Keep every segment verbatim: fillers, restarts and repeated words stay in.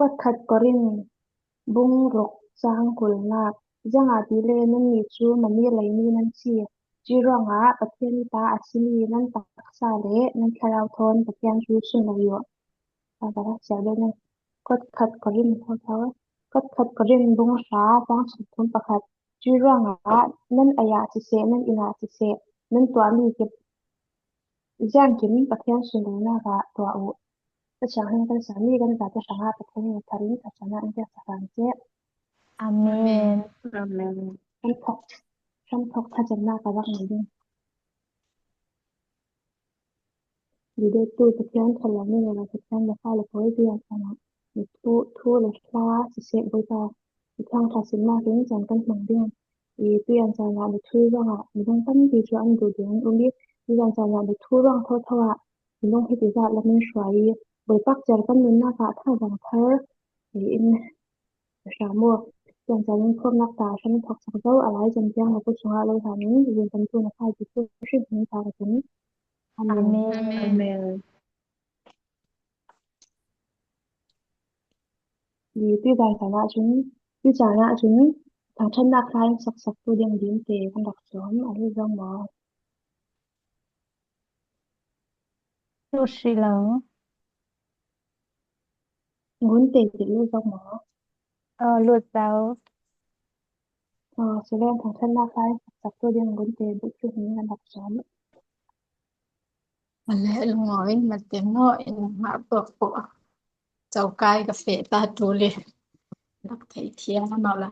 Kawtkhat Korin bung ruk chang kulnâk. Ziangahtile nannih chu mani leimi nan si. Churuangah Pathian ta asi mi nan taksa leh nan thlarau thawn Pathian chu sunlawih u. Kawtkhat Korin, kawtkhat Korin bung hra chang sawmthum pakhat. Churuangah nan ei ah siseh, nan in ah siseh, nan tuah mi kim, ziang kim Pathian sunlainâk ah tuah u. Ka chang hen kan sa mi kan zate hrangah Pathian in tharin ka chang ah an piak sak rang che. Amen. Amen. Hramthawk, hramthawk thatemnâk ka rak nei ding. Didektu Pathian, thalawm mi ngai lo Pathian, na fâ leh pâwl ti an chang ah na thu, thu leh hla siseh Bawipa, na thâwngthâng simnâk in chan kan hmang ding. I, tuizân chan ah na thu ruangah midang tampi chu an duh ding an um i, tuizân chan ah na thu ruang thotho ah midang hi tizat lam in hruai i, Bawipa cher kan nunnâk ah tha dang thar i in hram u. Tuizân chan in khawmnâk ta hramthawk sak zo a lai chan tiang na kut chungah lo hlan in, zin kan thu na fâ ti thu hrim hrim ta ka chun. Amen. Amen. Amen. I tuizân chan ah chun, tuizân ah chun, thangṭhatnâk hla in sak saktu ding Gunte kan rak sawm, a lut zo maw? Lut si lo. Gunte ti lut zo maw? Aw, lut zo. Aw, si len, thangṭhatnâk hla in sak saktu ding Gunte buk chu hni kan rak sawm. Maleh lungawi in malte maw in ngah bawk pawh. Chokâi ka feh ta tu le. Rak theih thiam a mawh la.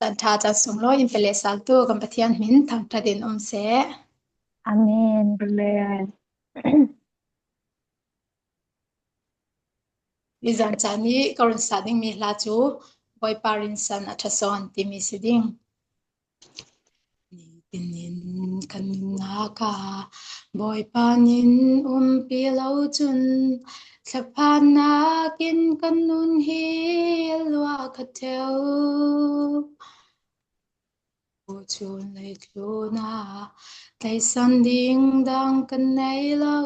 Chan ṭha chan sung lo in pe leh sâltu kan Pathian min thangṭhat in um seh. Amen. Amen. Nizân chan ni ka run sa ding mi hla chu Bawipa rinsan a ṭha sawn ti mi si ding. Nitin in kan nunnâk ah Bawipa nin umpi lo chun, thlaphânnâk in kan nun hi a luah kha theu. Chu leitlûn ah tleisan ding dang kan nei lo,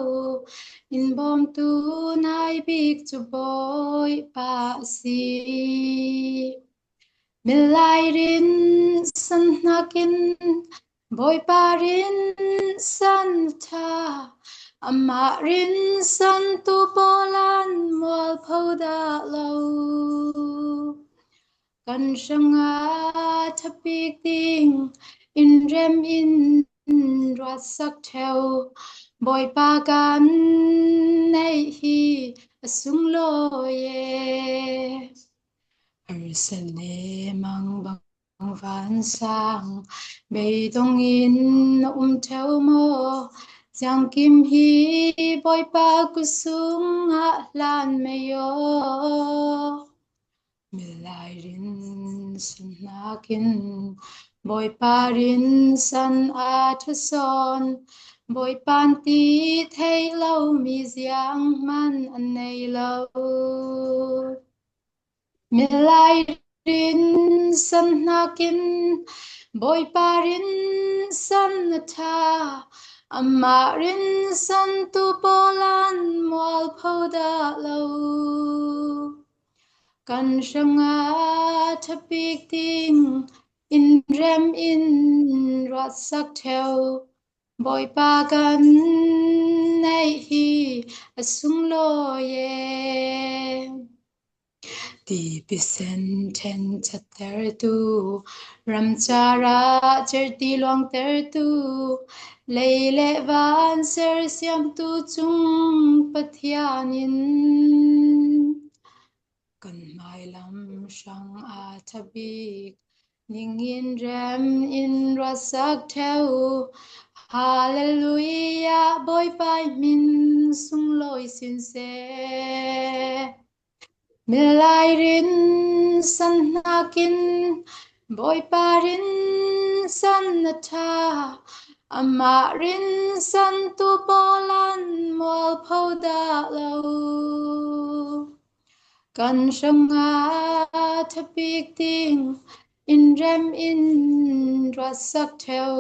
in bâwmtu nâi bîk chu Bawipa asi. Milai rinsan hnâk in Bawipa rinsan ṭha, amah rinsantu pawlan mualpho dah lo. Kan hrangah ṭha bîk ding in rem in ruat sak theu, Bawipa kan neih hi a sunglawi e. Harsa leh mangbang vân sâng beidawng in a um theu maw? Ziangkim hi Bawipa kut sungah hlân mei aw. Milai rinsan hnâk in Bawipa rinsan a ṭha sawn, Bawipa'n ti theih lo mi zianghman a nei lo. Milai rinsan hnâk in Bawipa rinsan a ṭha, amah rinsantu pawlan mualpho dah lo. Kan hrangah ṭha bîk ding in rem in ruat sak theu, Bawipa kan neih hi a sunglawi e. Tipi sen ṭhenchhattertu, ram chârah cherti luangtertu, lei leh vân sersiamtu chung Pathian in kan hmai lam hrangah ṭha bîk ning in rem in ruat sak theu. Halleluiah, Bawipa hmin sunglawi sin seh. Milai rinsan hnâk in Bawipa rinsan a ṭha, amah rinsantu pawlan mualpho dah lo. Kan hrangah ṭha bîk ding in rem in ruat sak theu,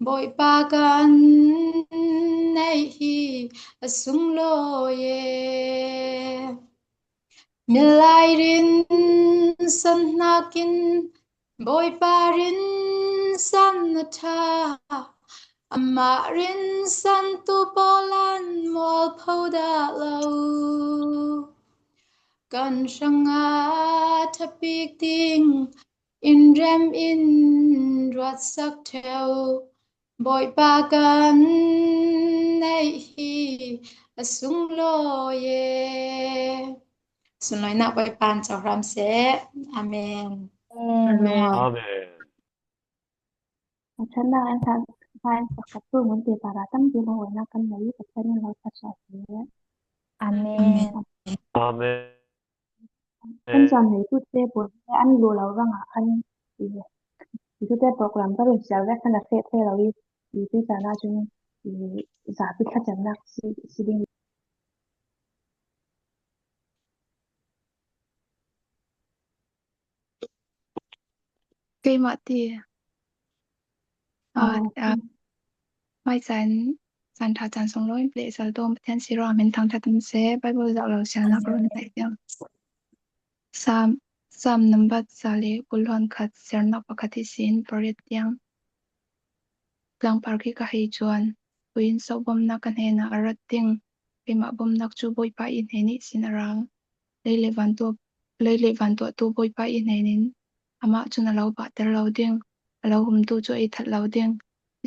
Bawipa kan neih hi a sunglawi e. Milai rinsan hnakin Bawipa rinsan a ṭha, amah rinsantu pawl an mualpho dah lo. Kan hrangah ṭha bik ding in rem in ruatsak ṭheo, Bawipa kan neih hi a sunglawi e. Sunlawinak Bawipa'n chawhram seh. Amen. Amen. Amen. A ṭhatnak an ṭha, an ṭha saktu mun te para tam ti lo wena kan nei Pathian in lo thluachuah seh. Amen. Amen. Kan zan nei tu te pawh an lu lo rang ah khan i, i tu te program ka rin sial vek khan a feh thei lo i, i tu zan ah chun i zapi thlachamnak si, si ding. Keimah ti. Ah, ah, mai chan, chan ṭha chan sunglawi in pleh sal tawm Pathian si ruangah min thangṭhat um seh, Bible zoh lo sialnak run ngai tiang. Sam, Sam number za leh kul hluan khat, sernak pakhat hi sin, pariat tiang. Tlangpar khi ka hei chuan, khui in sauh bawmhnak ka hnenah a rat ding, keimah bawmhnak chu Bawipa i hnen ihsin a ra. Lei leh van tuah, lei leh van tuahtu Bawipa i hnenin, amah chun a lo bahter lo ding, a lo humtu chu ei that lo ding,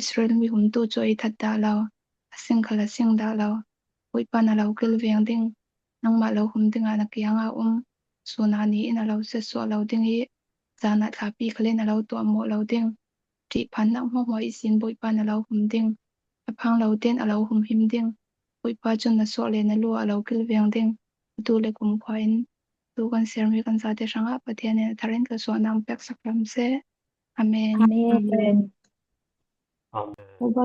Israel mi humtu chu ei that dah lo, a sing khal a sing dah lo, Bawipa na lo kil veng ding, nangmah lo hum dingah na kiangah a um, sun ah ni in a lo sesuah lo ding i, zan ah thlapi khalin a lo tuah mawh lo ding, ṭihphanhnak hmuahhmuah ihsin Bawipa na lo hum ding, a phang lo ten a lo humhim ding, Bawipa chun na suah le na lu ah a lo kil veng ding, a tu le kumkhua in, tu kan ser mi kan zate hrangah Pathian in a thar in thluachuahna pek sak hram seh. Amen. Amen. Amen. Amen.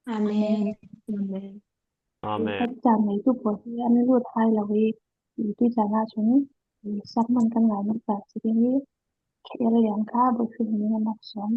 Amen. Amen. Amen. Kan chan neitu pawh hi an lut hai lo i, i tu chan ah chun, i sermon kan ngaihnawk tak si ding i, K L Liangkha Boihrunh nih a mak sawm.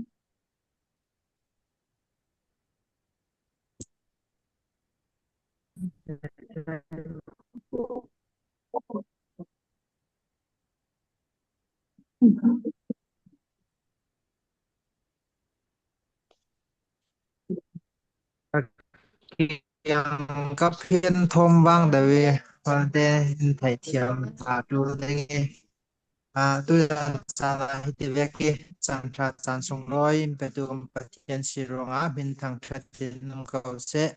Kiang ka phian thawm vang deuh i, holiday in theithiam ta ṭul ding i. Ah, tuizan chan ah hiti vek i, chan ṭha chan sunglawi in petu kan Pathian si ruangah min thangṭhat in um ko seh.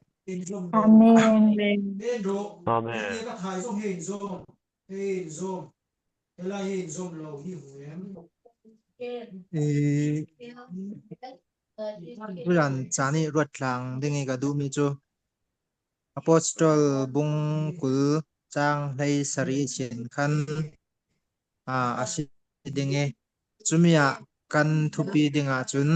Amen. Amen. Eh, tuizan chan i ruat tlang ding i ka duh mi chu Apostol bung kul chang hleisarih sin khan, ah, a si ding i, chumi ah kan thupi ding ah chun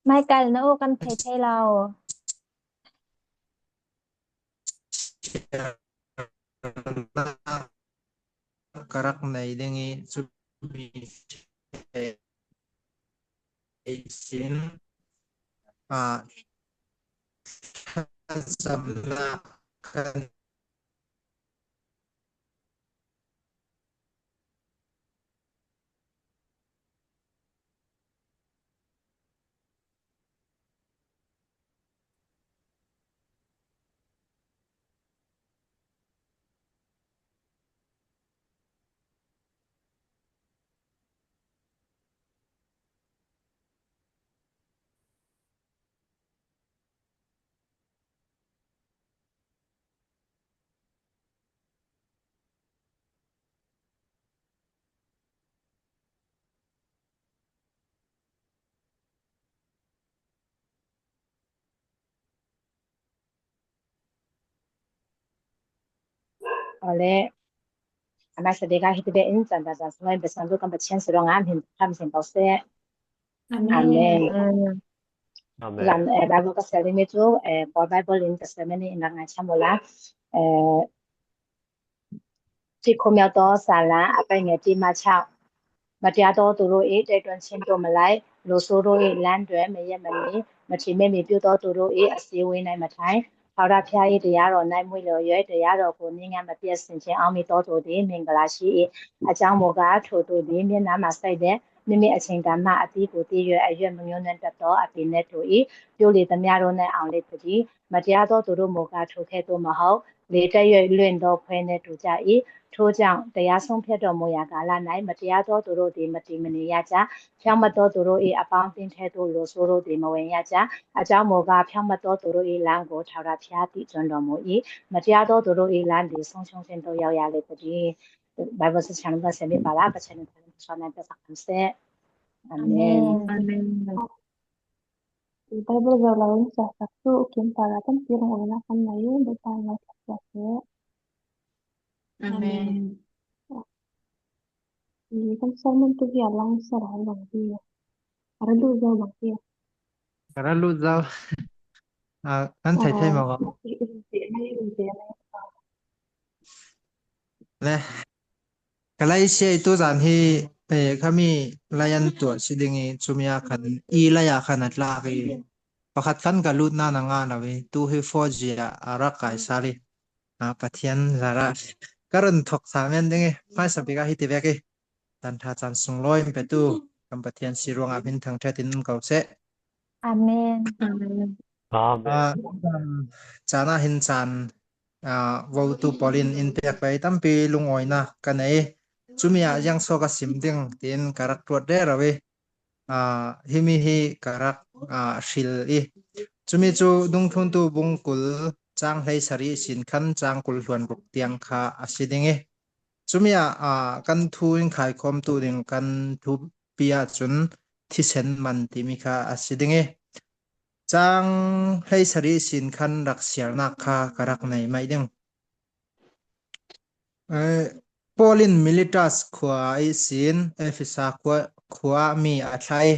Michael, na u kan thei thei lo. Ka rak nei ding i, chumi thei sin, ah, thlachamna kan Awle, a hmasa bîk ah hiti bîk in chan dan chan sung lo in biasan lu kan Pathian si ruangah min thangṭhat seng ko seh. Amen. Amen. Amen. Zan, eh, Bible ka siar ding mi chu, eh, Paul Bible in ka siar mi nih in rak ngâi cham u la. Eh, Ti Khua Miau Thaw sâl ah a pâi ngei ti ma chau. မတရားသောသူတို့၏ တိုက်တွန်းခြင်းသို့မလိုက်၊ လူဆိုးတို့၏ လမ်းတွင် မရပ်မနေ၊ မထီမဲ့မြင်ပြုသောသူတို့၏ အစည်းအဝေး၌ မထိုင်၊ ထာဝရဘုရား၏ တရားတော်၌ မွေ့လျော်၍ တရားတော်ကို နည်းငါမပျက် ဆင်ခြင်အောင် မည်သောသူသည် မင်္ဂလာရှိ၏။ အကြောင်းမူကား ထိုသူသည် မျက်နှာမှာ စိုက်တဲ့ မိမိအချိန်တန်မှ အသီးကိုသီး၍ အရွက်မညှိုးနွမ်းတတ်သော အပင်နည်းတူ၏။ ပြုလေသမျှတို့နှင့် အောင်လေသတည်း။ မတရားသောသူတို့မူကား ထိုကဲ့သို့မဟုတ်။ လေတိုက်၍ လွင့်သောခွဲးနည်းတူကြ၏။ ထိုကြောင့် တရားဆုံးဖြတ်တော်မူရာ ကာလ၌ မတရားသောသူတို့သည် မတည်မနေရကြ။ ဖြောင့်မတ်သောသူတို့၏ အပေါင်းအသင်းထဲသို့ လူဆိုးတို့သည် မဝင်ရကြ။ အကြောင်းမူကား ဖြောင့်မတ်သောသူတို့၏ လမ်းကို ထာဝရဘုရား သိကျွမ်းတော်မူ၏။ မတရားသောသူတို့၏ လမ်းသည် ဆုံးရှုံးခြင်းသို့ ရောက်ရလေသတည်း။ Bible စံးချင်ပါလား။ ကချင်ပါလား။ အမင်။ အမင်။ Bible ကလည်း စာဖတ်ဖို့ အကင်ပါလာတဲ့ ပြည်တော်ဝင်လာတဲ့ နိုင်တဲ့ ဘာသာနဲ့ ဆက်သွယ်တယ်။ အမင်။ Kan sermon tu hi a lang sa ral bang ti. Ka ra lut zau bang ti. Ka ra lut zau. Ah, kan thei thei ma bang. Le. Ka lei siai tu zan hi, eh, khami lei an tuah si ding i, chumi ah khan, i lei ah khan a tlak i. Pakhat khan ka lut na na ngah lo i, tu hi four G ah a rak kai sal i. Ah, Pathian zarah ka run thawk sa men ding i, hmaisa bîk ah hiti vek i. Dan ṭha chan sung lo in petu kan Pathian si ruangah min thangṭhat in um ko seh. Amen. Amen. Ah, chan ah hin chan, ah, votu pawl in in pêk vei tampi lungawinak ka nei. Chumi ah ziang so ka sim ding tiin ka rak ṭuat rero i. Ah, himi hi ka rak, ah, hril i. Chumi chu Dungthluntu bung kul chang hleisarih sin khan chang kul hluan ruk tiang kha a si ding i. Chumi ah, ah, kan thu in khaikhawmtu ding kan thupi ah chun thisen man timi kha a si ding i. Chang hleisarih sin khan rak siarnak kha ka rak nei mai ding. Eh, Paul in Miletus khua ihsin Efesa khua, khua mi a thlai.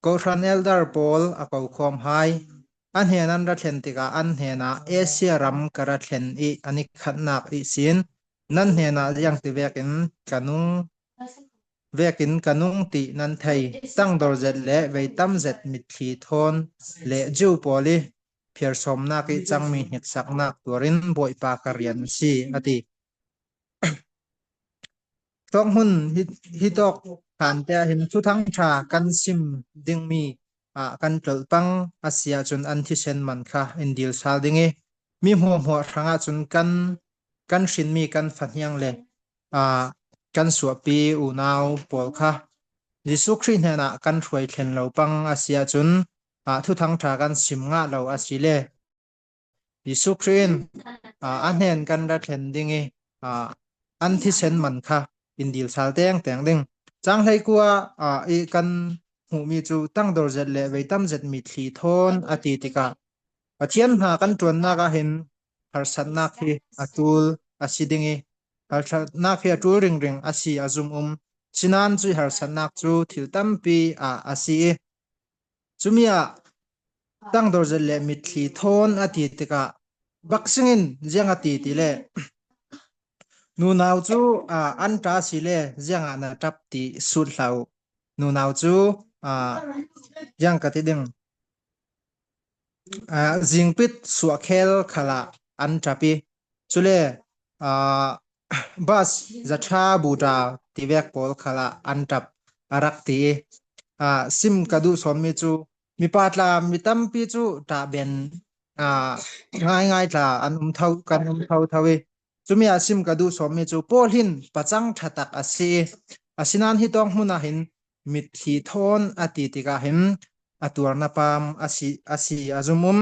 Kohhran elder pawl a ko khawm hai. An hnen an ra thlen tikah an hnenah Asia ram ka ra thlen i a ni khatnak ihsin nan hnenah ziang ti vekin ka nung, vekin ka nung ti nan thei. Tangdor zet le vei tam zet mitthli thawn le Jew pawl i phiarsawmnak i changmi hniksaknak tuar in Bawipa ka rian a si, a ti. Thawk hmun hi, hi tawk khan te ah hin Thuthang Ṭha kan sim ding mi ah kan tlawlh pang a si ahcun an thisen man kha in dil sal ding i, mi hmuahhmuah hrangah cun kan, kan hrinmi kan fahniang le, ah, kan suahpi unau pawl kha Jesuh Khrih hnenah kan hruai thlen lo pang a si ahcun, ah, Thuthang Ṭha kan sim ngah lo a si le, Jesuh Khrih in, ah, a hnen kan ra thlen ding i, ah, an thisen man kha in dil sal tengteng ding. Chang hleikua, ah, i kan hmuhmi cu tangdor zet le vei tam zet mitthli thawn a ti tikah Pathian hna kan ṭuannak ah hin harsatnak hi a ṭul a si ding i, harsatnak hi a ṭul ringring a si a zumh um. Sinain cuih harsatnak cu thil tampi ah a si i, cumi ah tangdor zet le mitthli thawn a ti tikah, Baksing in ziang a ti ti le, nunau cu, ah, an ṭap si le, ziangah na ṭap ti sut hlah u. Nunau cu, ah, ziang ka ti ding, ah, zingpit suahkhel khalah an ṭap i, cule, ah, bus zaṭha buṭa tivek pawl khalah an ṭap a rak ti i, ah, sim ka duh sawmmi cu mipa tla mi tampi cu ṭah ben, ah, ngaingai tla an um tho, kan um thotho i, cumi ah sim ka duh sawmmi cu Paul hin pacang ṭha tak a si i, asinain hi tawng hmun ah hin mitthli thawn a ti tikah hin a tuarna pam a si, a si a zumh um.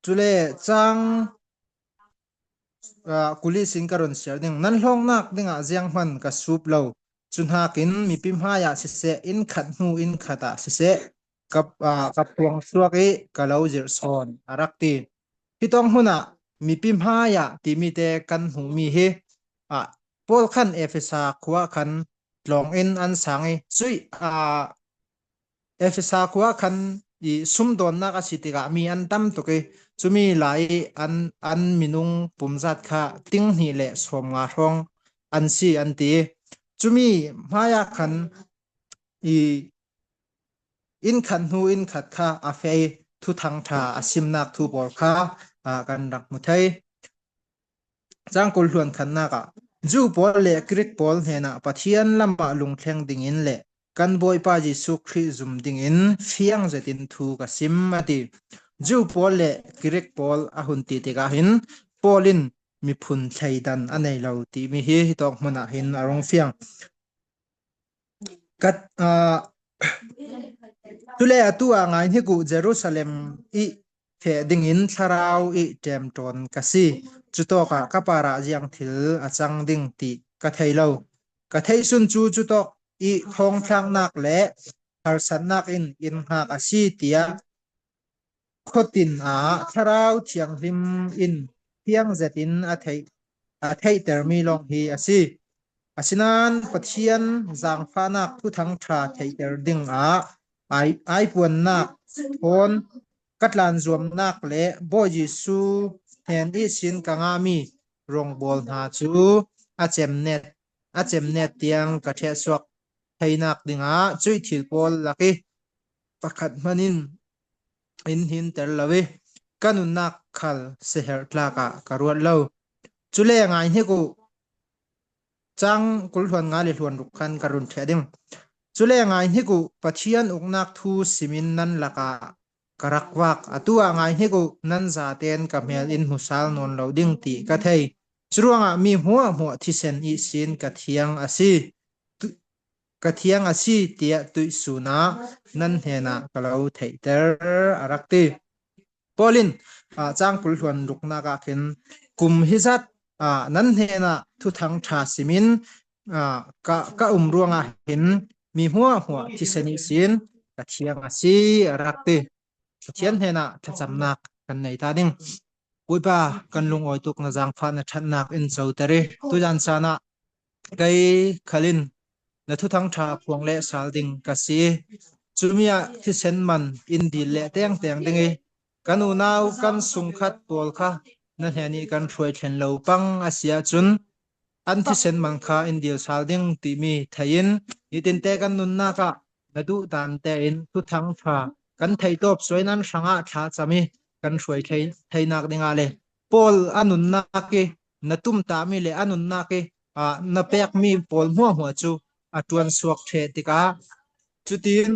Cule chang, ah, kul ihsin ka run siar ding. Nan hlawknak dingah zianghman ka sup lo. Cu hnakin mipi hmaiah siseh, inn khat hnu inn khat ah siseh, ka, ah, ka phuang suak i ka lo zirh sawn, a rak ti. Hitawng hmunah mipi hmaiah timi te kan hmuh mi hi, ah, Paul khan Efesa khua khan tlawng in an sang i, chuih, ah, Efesa khua khan i sumdawnnak a si tikah mi an tam tuk i, chumi lai i an, an minung pumzat kha ting hnih le sawmnga hrawng an si an ti. Chumi hmaiah khan i inn khat hnu inn khat kha a feh i, Thuthang Ṭha a simnak thu pawl kha, ah, kan rak hmu thei. Chang kul hluan khatnak ah, Jew pawl le Greek pawl hnenah Pathian lamah lungthleng dingin le kan Bawipa Jesuh Khrih zum dingin fiang zetin thu ka sim, a ti. Jew pawl le Greek pawl a hun ti tikah hin Paul in miphun thleidan a nei lo timi hi hitawk hmunah hin a rung fiang. Kat, ah, chule atu ah ngaihnik uh, Jerusalem i feh dingin thlarau i ṭemṭawn ka si. Chutawkah ka parah ziang thil a chang ding ti ka thei lo. Ka theihsun chu chutawk i thawngthlaknak le harsatnak in innghak a si, tiah khawtin ah Thlarau Thianghlim in fiang zetin a theih, a theihter mi lawng hi a si. Asinain Pathian zangfahnak Thuthang Ṭha theihter dingah ai, aipuannak thawn ka tlanzuamnak le Bawi Jesuh hnen ihsin ka ngah mi rawngbawl hna cu a cemnet, a cemnet tiang ka ṭhehsuak theinak dingah cuih thil pawl lak i pakhat hmanh in in hinter lo i ka nunnak khal siherh tlak ah ka ruat lo. Chule ngaihnik uh, chang kul hluan nga le hluan ruk khan ka run ṭheh ding. Chule ngaihnik uh, Pathian uknak thu simin nan lakah ka rak vak. Atu ah ngaihnik uh, nan zaten ka hmel in hmu sal nawn lo ding ti ka thei. Churuangah mi hmuahhmuah thisen ihsin ka thiang a si. Tu-, ka thiang a si, tiah tuihsun ah nan hnenah ka lo theihter, a rak ti. Paul in, ah, chang kul hluan ruknak ah khin, kum hi zat, ah, nan hnenah Thuthang Ṭha simin, ah, ka, ka um ruangah hin mi hmuahhmuah thisen ihsin ka thiang a si, a rak ti. Pathian hnenah thlacamnak kan nei ta ding. Bawipa, kan lungawi tuk na zangfah na ṭhatnak in coter i, tuzan caan ah kei khal in na Thuthang Ṭha phuang le sal ding ka si i, cumi ah thisen man in dil le tengteng ding i, kan unau kan sungkhat pawl kha na hnen i kan hruai thlen lo pang a si ahcun, an thisen man kha in dil sal ding timi thei in, nitinte kan nunnak ah na duh dan tein Thuthang Ṭha kan theih tawp suai nan hrangah thlacam i kan hruai thei, theinak dingah le Paul a nunnak i na tumtahmi le a nunnak i, ah, na pekmi pawl hmuahhmuah cu a ṭuansuak ṭheh tikah, cutin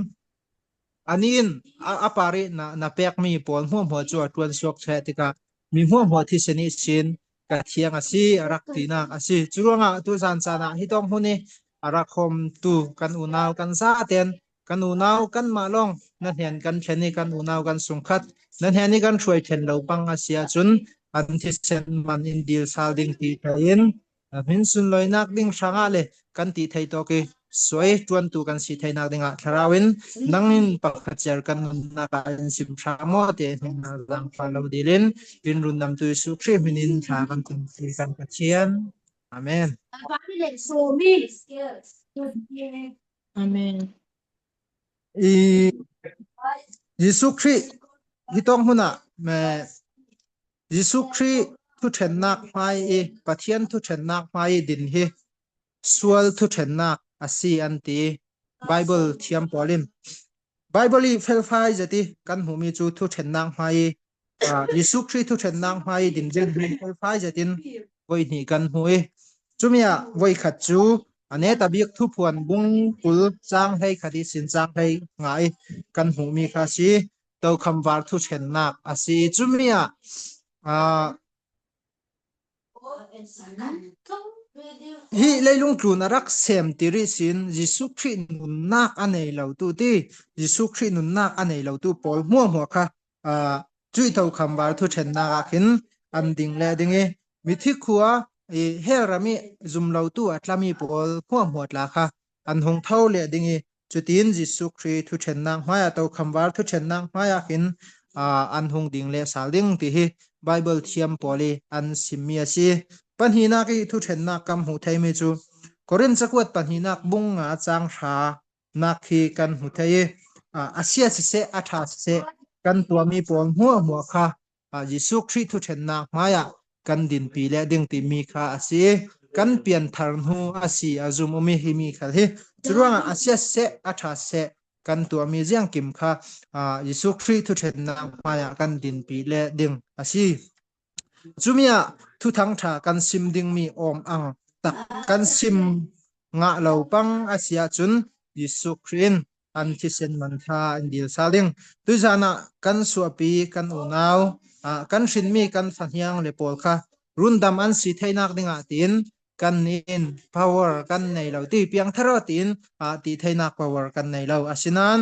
anih in a, a par i na, na pekmi pawl hmuahhmuah cu a ṭuansuak ṭheh tikah mi hmuahhmuah thisen ihsin ka thiang a si, a rak tinak a si. Curuangah tuzan caan ah hitawk hmun i a rak hawmtu kan unau kan zaten, kan unau kanmah lawng na hnen kan thlen i kan unau kan sungkhat na hnen i kan hruai thlen lo pang a si ahcun, an thisen man in dil sal ding ti thei in, a hmin sunlawinak ding hrangah le kan ti thei tawk i suai ṭuantu kan si theinak dingah Thlarau in nang in pakhat ciar kan nunnak ah in sim hram maw ti hna zangfah lo dil in in rundamtu Jesuh Khrih hmin in thla kan tum ti kan Pathian. Amen. Amen. I Jesuh Khrih hitawk hmun ah, eh, Jesuh Khrih thuṭhennak hmai i, Pathian thuṭhennak hmai i din hi sual thuṭhennak a si an ti Baibal thiam pawl in. Baibal i felfai zet i kan hmuhmi cu thuṭhennak hmai i, ah, Jesuh Khrih thuṭhennak hmai i din zet hi felfai zet in voi hnih kan hmu i, cumi ah voi khat cu a neta bik Thuphuan bung kul cang hleikhat i sin cang hleinga i kan hmuhmi kha a si. Tokham var thuṭhennak a si. Cumi ah, ah, hi leilung tlun a rak semtir ihsin Jesuh Khrih nunnak a nei lotu ti, Jesuh Khrih nunnak a nei lotu pawl hmuahhmuah kha, ah, cuih tokham var thuṭhennak ah khin an ding le ding i, mithi khua i hell ram i zum lotu a tlami pawl hmuahhmuah tla kha an hung tho le ding i, cutin Jesuh Khrih thuṭhennak hmai ah, tokham var thuṭhennak hmai ah khin, aa, an hung ding le sal ding ti hi Bible thiam pawl i an sim mi asi. Pahnihnak i thuṭhennak kan hmuh thei mi chu Korin cakuat pahnihnak bung nga chang hra nak hi kan hmu thei i, a, a sia siseh, a ṭha siseh, kan tuah mi pawl hmuahhmuah kha, a, Jisu Krih thuṭhennak hmaiah kan dinpi leh ding ti mi kha asi. Kan pianthar hnu asi a zum um i hi mi khal hi. Churuangah a sia siseh, a ṭha siseh, kan tuah mi ziangkim kha, a, Jisu Krih thuṭhennak hmaiah kan dinpi leh ding asi. Chumi ah Thuthang Ṭha kan sim ding mi awm ang tak kan sim ngah lo pang asi ahcun Jisu Krih in an thisen man kha in dil sal ding. Tuizan ah kan suahpi, kan unau, ah, kan hrin mi, kan fahniang le pawl kha rundam an si theinak dingah tiin kan nih in power kan nei lo ti, piangthar aw tiin, ah, ti theinak power kan nei lo. Asinain,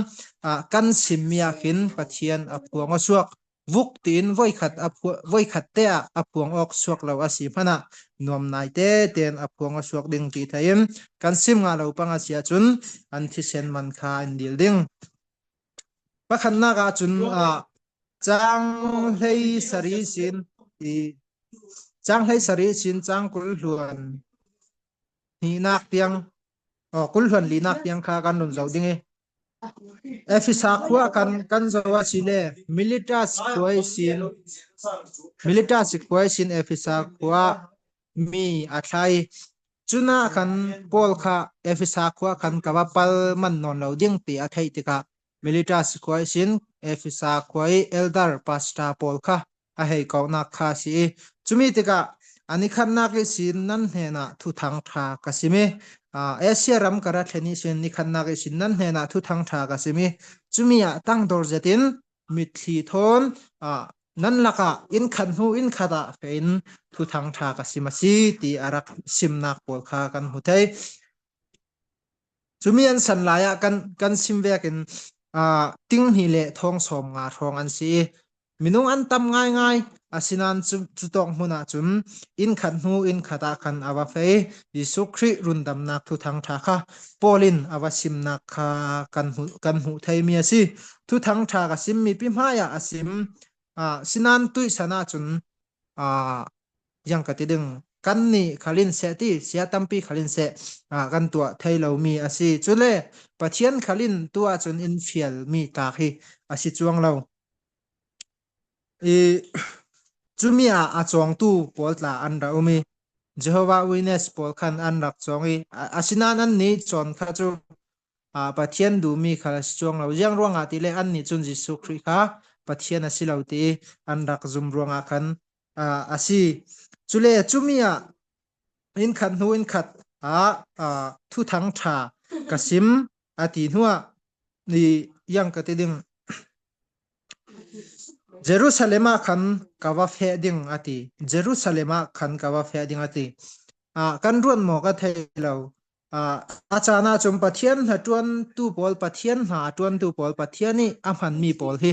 ah, kan sim mi ah khin Pathian a phuang aw suak. Vuk tiin voikhat a phua-, voikhat te ah a phuang awk suak lo asi hmanah nuam nai tete in a phuang aw suak ding ti thei in kan sim ngah lo pang asi ahcun an thisen man kha in dil ding. Pakhatnak ahcun, ah, chang hlei sarih sin i, chang hlei sarih sin chang kul hluan hnihnak tiang, aw, kul hluan linak tiang kha kan run zoh ding i. Efesa khua kan, kan zoh asi le, Miletus khua ihsin, Miletus khua ihsin Efesa khua mi a thlai. Cunah khan Paul kha Efesa khua khan ka va pal man nawn lo ding ti a theih tikah, Miletus khua ihsin Efesa khua i elder pastor pawl kha a hei kawknak kha a si i, cumi tikah a ni khatnak ihsin nan hnenah Thuthang Ṭha ka sim i, aa, Asia ram ka ra thlen ihsin ni khatnak ihsin nan hnenah Thuthang Ṭha ka sim i, cumi ah tangdor zetin mitthli thawn, aa, nan lakah inn khat hnu inn khat ah feh in Thuthang Ṭha ka sim a si ti a rak simnak pawl kha kan hmu thei. Cumi an san lai ah kan, kan sim vekin, aa, ting hnih le thawng sawm nga hrawng an si i, minung an tam ngaingai. Asinain cu, cutawk hmun ahcun inn khat hnu inn khat ah khan a va feh i, Jesuh Khrih rundamnak Thuthang Ṭha kha Paul in a va simnak kha kan hmuh, kan hmuh thei mi a si. Thuthang Ṭha ka sim mipi hmaiah a sim. Aa, sinan tuih san ahcun, aa, ziang ka ti ding, kannih khal in seh ti, sia tampi khal in seh, aa, kan tuah thei lo mi a si. Cule Pathian khal in tu ahcun in fial mi tlak hi a si cuang lo. I, cumi ah a cawngtu pawl tla an rak um i, Jehovah Witness pawl khan an rak cawng i, a, asinain annih cawn kha cu, aa, Pathian duhmi khal a si cuang lo. Ziang ruangah ti le annih cun Jesuh Khrih kha Pathian a si lo ti i an rak zum ruangah khan, aa, a si. Cule cumi ah inn khat hnu inn khat ah, aa, Thuthang Ṭha ka sim a ti hnuah, i, ziang ka ti ding, Jerusalem ah khan ka va feh ding a ti. Jerusalem ah khan ka va feh ding a ti. Aa, kan ruat maw ka thei lo. Aa, a caan ahcun Pathian hna ṭuantu pawl, Pathian hna a ṭuantu pawl, Pathian i a hmanmi pawl hi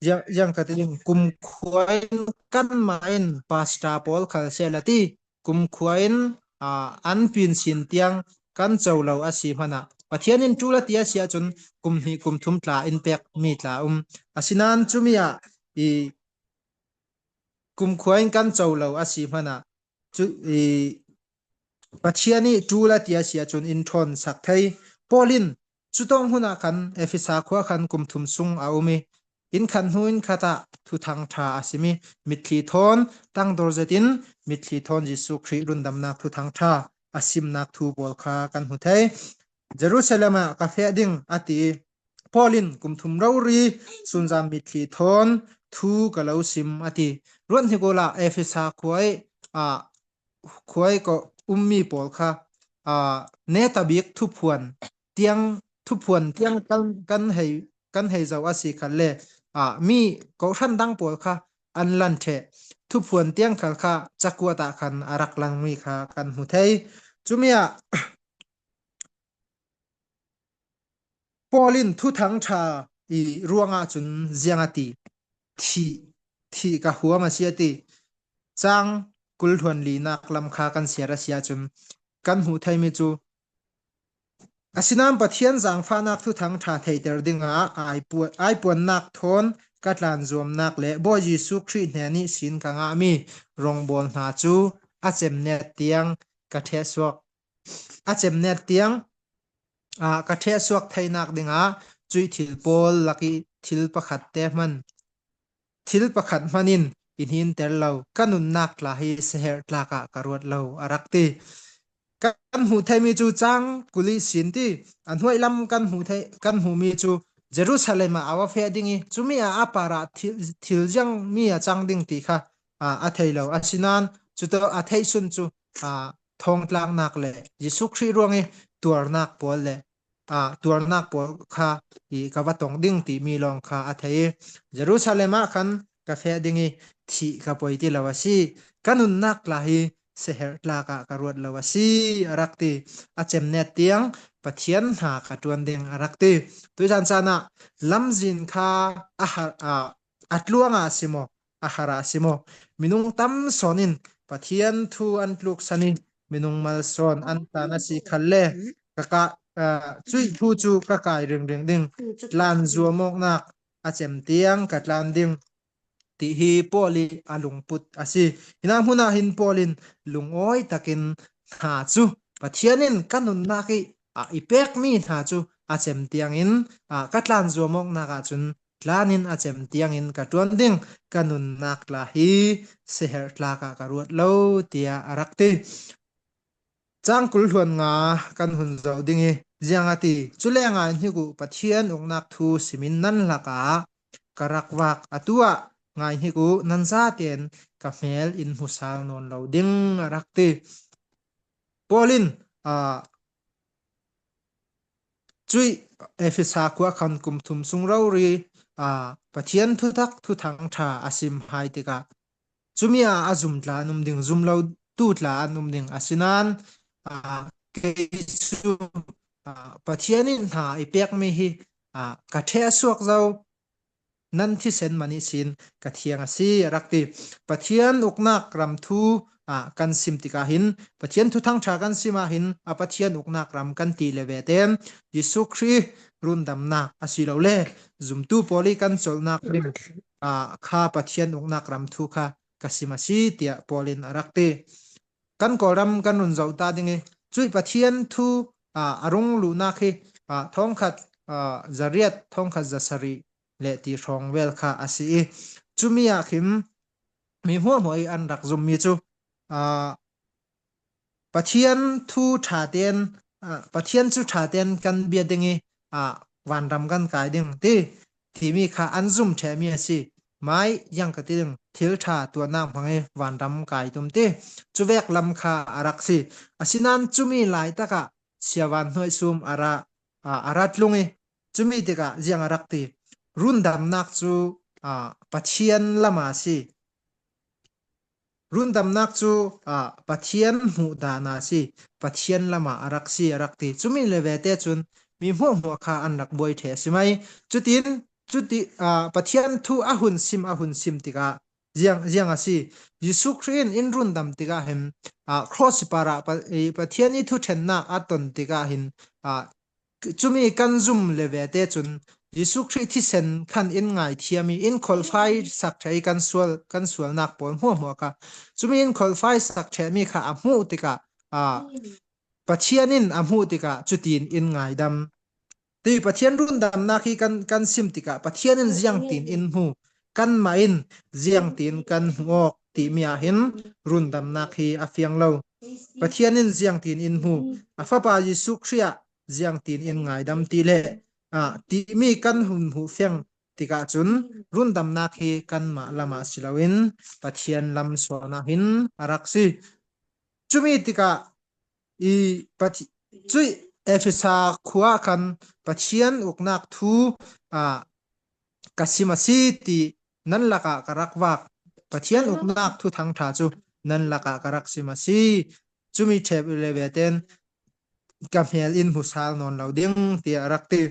ziang, ziang ka ti ding, kumkhua in kanmah in pastor pawl khal seh la ti, kumkhua in, aa, an pinsin tiang kan co lo a si hmanah Pathian in ṭul a ti a si ahcun kum hnih kum thum tla in pek mi tla um. Asinain cumi ah i kumkhua in kan co lo a si hmanah cu, i, Pathian i ṭul a ti a si ahcun in ṭhawn sak thei. Paul in cutawk hmun ah khan Efesa khua khan kum thum sung a um i, inn khat hnu inn khat ah Thuthang Ṭha a sim i, mitthli thawn tangdor zetin mitthli thawn Jesuh Khrih rundamnak Thuthang Ṭha a simnak thu pawl kha kan hmu thei. Jerusalem ah ka feh ding a ti i, Paul in kum thum rori sunzam mitthli thawn thu ka lo sim a ti. Ruat hnik awla Efesa khua i, aa, khua i ka ummi pawl kha, aa, netabik thuphuan tiang, thuphuan tiang kan, kan hei, kan hei zoh a si khalle, aa, mi kohhran dang pawl kha an lan ṭheh. Thuphuan tiang khal kha cakuat ah khan a rak lang mi kha kan hmu thei. Cumi ah Paul in Thuthang Ṭha i ruangah cun ziang a ti, thih, thih ka huam a si a ti. Cang kul hluan linak lam kha kan siar a si ahcun kan hmuh theimi cu, asinain Pathian zaangfahnak Thuthang Ṭha theihter dingah aipuan, aipuannak thawn ka tlan zuamnâk leh Bawi Jisu Krist hnen ihsin ka ngâhmi rawngbawl hna chu a cem nêt tiang ka ṭhehsuak, a cem nêt tiang, aa, ka ṭhehsuak theinâk dingah chuih thil pâwl lak i thil pakhat te hman, thil pakhat hman in i hnînter lo, ka nunnâk tla hi seherh tlâk ah ka ruat lo, a rak ti. Kan hmuh theimi chu chang kul ihsin ti, a hnuai lam kan hmuh thei, kan hmuhmi chu Jerusalem ah a va feh ding i, chumi ah a par ah thil, thil ziang mi a chang ding ti kha, aa, a thei lo. Asinain, chu tawh a theih sun chu, aa, thâwngtlâknâk leh Jisu Krist ruang i tuarnâk pâwl leh, aa, tuarnâk pâwl kha i ka va tawng ding timi lâwng kha a thei i, Jerusalem ah khan ka feh ding i, thih ka poi ti lo asi. Ka nunnâk tla hi seherh tlâk ah ka ruat lo asi, a rak ti. A cem nêt tiang Pathian hna ka ṭuan ding, a rak ti. Tuizân chânah lamzin kha a har, aa, a tluang ah a si maw, a har ah a si maw, minung tam sawn in Pathian thu an tluksan i, minung malsâwn an tlan asi khalle, ka, ka, aa, chuih thu chu ka kâi ringring ding, tlan zuamawknâk a cem tiang ka tlan ding, ti hi Paul i a lungput asi. Hinah hmun ah hin Paul in lungawi takin hna chu Pathian in ka nunnâk i, aa, i pêkmi hna chu a chem tiangin, aa, ka tlan zuamawknâk ah chun tlan in a chem tiangin ka ṭuan ding, ka nunnâk tla hi seherh tlâk ah ka ruat lo, tiah a rak ti. Chang kul hluan nga kan hun zoh ding i, ziang a ti. Chuleh ngaihnik uh, Pathian uknâk thu simin nan lakah ka rak vâk, a tu ah ngaihnik uh, nan zâte'n ka hmêl in hmu sal nawn lo ding, a rak ti. Paul in, aa, chuih Efesa khua khan kum thum sung rori, aa, Pathian thutak, thuthang ṭha a sim hai tikah, chumi ah a zum tla an um ding, zum lo tu tla an um ding. Asinain, aa, kei chu, aa, Pathian in hna i pêkmi hi, aa, ka ṭhehsuak zo, nan thisen man ihsin ka thiang asi, a rak ti. Pathian uknâk ram thu, aa, kan sim tikah hin, Pathian thuthang ṭha kan sim ah hin, a Pathian uknâk ram kan ti le ve te'n, Jisu Krist rundamnâk asilole zumtu pâwl i kan chawlhnâk ding, aa, kha Pathian uknâk ram thu kha ka sim asi, tiah Paul in a rak ti. Kan Kawlram kan run zoh ta ding i, chuih Pathian thu, aa, a rung luhnâk hi, aa, thâwngkhat, aa, zariat, thâwngkhat zasarih leh ti hrawng vêl kha asi i, chumi ah khin mi hmuahhmuah i an rak zummi chu, aa, Pathian thu ṭhate'n, aa, Pathian chu ṭhate'n kan biak ding i, aa, vanram kan kâi ding ti, timi kha an zum ṭhemi asi. Mai ziang ka ti ding, thil ṭha tuahnâk hmang i vanram kâi tum ti, chu vêk lam kha a rak si. Asinain chumi lai tak ah siavan hnuai sum a ra, aa, a ra tlung i, chumi tikah ziang a rak ti. Rundamnâk chu, aa, Pathian lam ah asi. Rundamnâk chu, aa, Pathian hmuh dân ah asi, Pathian lam ah a rak si, a rak ti. Chumi le ve te chun mi hmuahhmuah kha an rak buai ṭheh asi mai. Chutin, chuti, aa, Pathian thu a hun sim, a hun sim tikah ziang, ziang asi. Jisu Krist in in rundam tikah hin, aa, cross par ah Pa-, i, Pathian i thuṭhenhnâk a ton tikah hin, aa, chumi kan zum le ve te chun Jisu Krist thisen khan in ngaithiam i, in kholfai sak ṭheh i kan sual, kan sualnâk pâwl hmuahhmuah kha. Chumi in kholfai sak ṭhehmi kha a hmuh tikah, aa, Pathian in a hmuh tikah chutin in ngaidam. Ti Pathian rundamnâk hi kan, kan sim tikah Pathian in ziangtin in hmu, kanmah in ziangtin kan hmu awk timi ah hin rundamnâk hi a fiang lo. Pathian in ziangtin in hmu, a Fapa Jisu Krist ah ziangtin in ngaidam ti le, aa, timi kan hun hmuh fiang tikah chun rundamnâk hi kanmah lam ah si loin Pathian lam sual ah hin a rak si. Chumi tikah i Pathi-, chuih Efesa khua khan Pathian uknâk thu, aa, ka sim asi ti nan lakah ka rak vâk. Pathian uknâk thuthang ṭha chu nan lakah ka rak sim asi. Chumi ṭheh le ve te'n ka hmêl in hmu sal nawn lo ding, tiah a rak ti.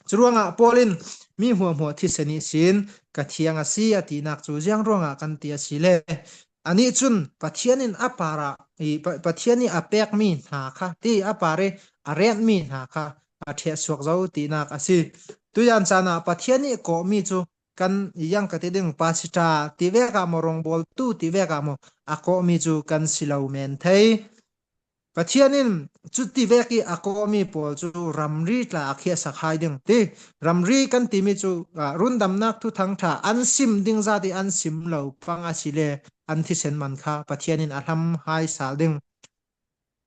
Churuangah Paul in mi hmuahhmuah thisen ihsin ka thiang asi a tinâk chu ziang ruangah kan ti asi le? Anih chun Pathian in a par ah, i, Pa-, Pathian i a pêkmi hna kha, ti a par i a rêtmi hna kha a ṭhehsuak zo tinâk asi. Tuizân chânah Pathian i kawhmi chu kan iang ka ti ding, pastor ti vek ah maw, rawngbâwltu ti vek ah maw, a kawhmi chu kan si lo men thei. Pathian in chuti vek i a kawhmi pâwl chu ramri tla a khiahsak hai ding ti. Ramri kan timi chu, ah, rundamnâk thuthang ṭha an sim ding zât i an sim lo pang asi le an thisen man kha Pathian in a hlam hai sal ding.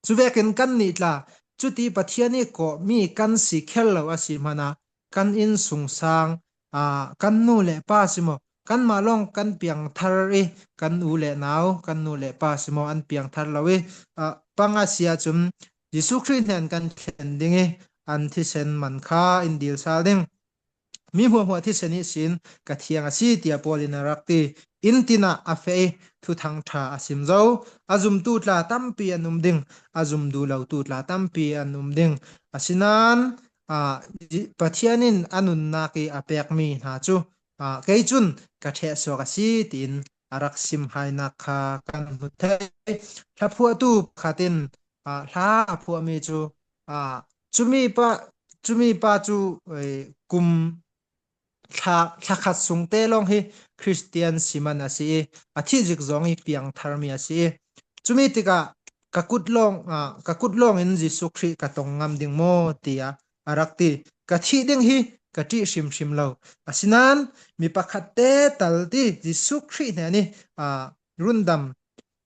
Chu vek in kannih tla, chuti Pathian i kawhmi kan si khel lo asi hmanh ah, kan insungsâng, ah, kan nu leh pa si maw, kanmah lawng kan piangthar i, kan u leh nau, kan nu leh pa si maw, an piangthar lo i, ah, pang asi ah chun Jisu Krist hnên kan thlen ding i, an thisen man kha in dîl sal ding. Mi hmuahhmuah thisen ihsin ka thiang asi, tiah Paul in a rak ti. In tin ah a feh i, thuthang ṭha a sim zo. A zumtu tla tampi an um ding, a zum duh lotu tla tampi an um ding. Asinan, ah, Pathian in a nunnâk i a pêkmi hna chu, ah, kei chun ka ṭheh suak asi, tiin a rak sim hainâk kha kan hmu thei. Thlaphuahtu pakhat in, ah, hla a phuahmi chu, ah, chumi pa, chumi pa chu, eh, kum thla, thla khat sung te lawng hi Kristian si man asi i, a thih zik zawng i piangtharmi asi i. Chumi tikah ka kut lawng, ah, ka kut lawng in Jisu Krist ka tawng ngam ding maw, tiah a rak ti. Ka thih ding hi ka ṭih hrimhrim lo. Asinan mi pakhat te tal ti Jisu Krist hnên i, ah, rundam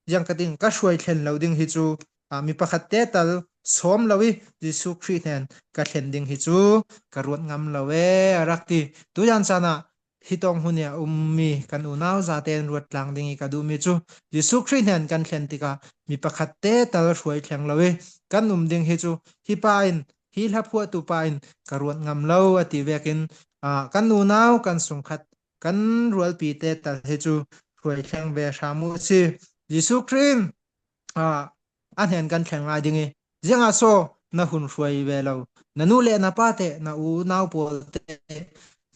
ziang ka ding, ka hruai thlen lo ding hi chu, ah, mi pakhat te tal sawm lo i Jisu Krist hnên ka thlen ding hi chu ka ruat ngam lo e, a rak ti. Tuzân chan ah hi tawng hun i a um mi kan unau zate in ruat tlang ding i ka duh mi chu Jisu Krist hnên kan thlen tikah mi pakhat te tal hruai thleng lo i kan um ding hi chu hi pa in, hi hla phuahtu pa in ka ruat ngam lo a ti vek in, ah, kan unau kan sungkhat kan rualpi te tal hi chu hruai thleng ve hram u si. Jisu Krist in, ah, a hnên kan thleng lai ding i, ziangah saw na hun hruai ve lo, na nu leh na pa te, na unau pâwl te,